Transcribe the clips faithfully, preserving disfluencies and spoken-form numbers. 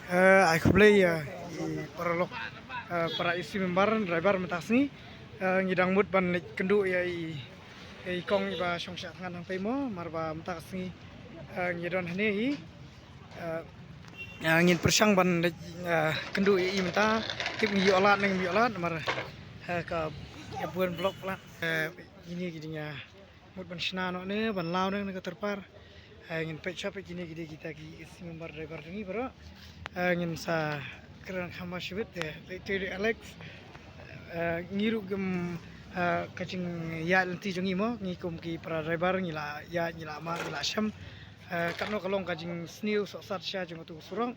Eh, ai khublei ïa i paralok, eh, para isi member driver mynta ka sngi. Eh, ngi dang mut ban leit kynduh ïa i, ïa i kong iba shong shah thngan hangtei mo, namar ba mynta ka sngi, eh, ngi don hangne hi. Eh, eh, ngin pyrshang ban leit, eh, kynduh ïa i mynta, tip ngi ïoh lad ne ngim ïoh lad, namar, eh, ka, ka bun block lad. Eh, ine ki ding ïa mut ban shna noh ne ban law ne na ka tyrpar. Eh, ngin peit shwa peit kine ki dei kita ki isi member driver jong ngi baroh. Eh, ngin sa kren kham ba shibit te te te Alex. Eh, ngi ruh kim, eh, ka jingïaid lynti jong ngi mo, ngi kum ki para driver ngi la ïaid, ngi la mad, ngi la shem. Eh, katno ka long ka jingsniew sohsat sha jong katu ka surok.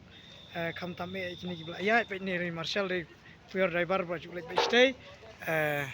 Eh, khamtam eh kine kiba la ïaid peit ne ri Marshal dei Pure driver ba ju leit beit shatei. Eh.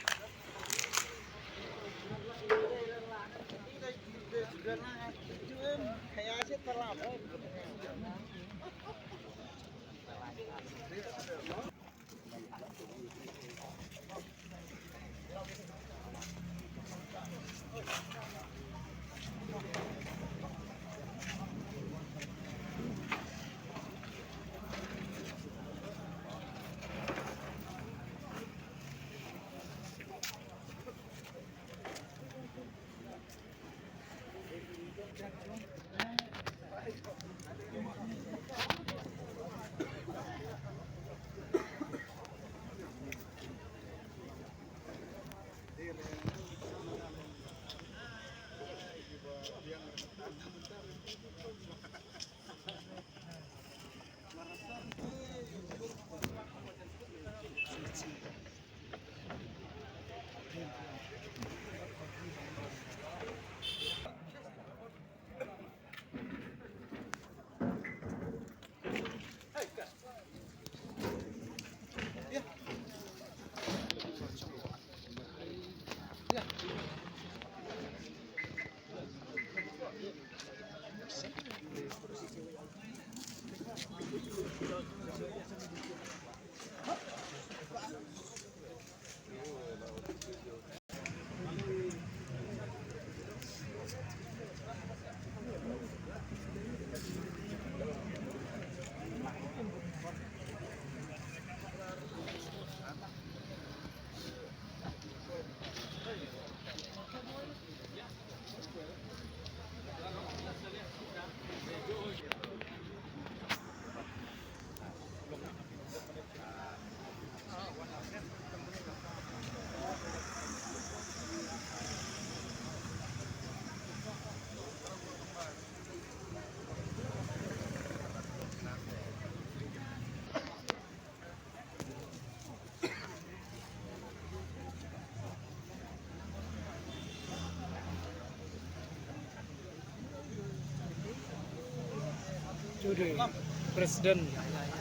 Jong u President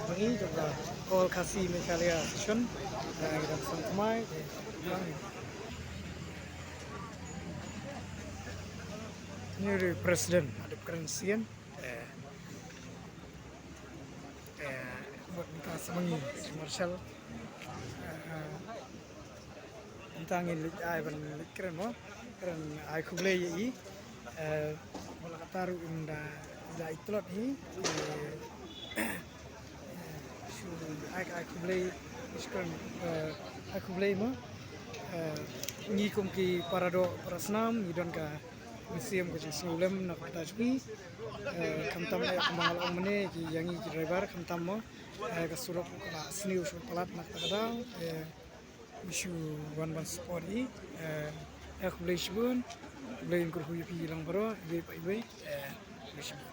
jong ngi jong ka All Khasi Meghalaya Association, eh, ngi dang sngewthuh mai, eh, jong ngi. Jong u President, Adep Karen Sien, eh, eh, bad mynta sa ma ngi, Marshal, eh, Mynta ngin leit ai ban leit kren mo. Kren ai khublei ïa i. Eh, mo la katta ruh ynda i la i tlot hi. Eh, shu ai, ai khublei, shu kren, eh, ai khublei mo. Eh, ngi kum ki para doh para snam ngi don ka mynsiem ka jingsngewlem na ka bynta jong ngi. Eh, khamtam eh kumba nga la ong mynne ki ïa ngi ki driver khamtam mo. Eh, ka surok ka la sniew shu palat na kata ka daw. Eh, Shu wan ban support i, eh, eh, khublei shibun, khublei kyrkhu ïa phi lang baroh, iwei pa iwei, eh, khublei shibun.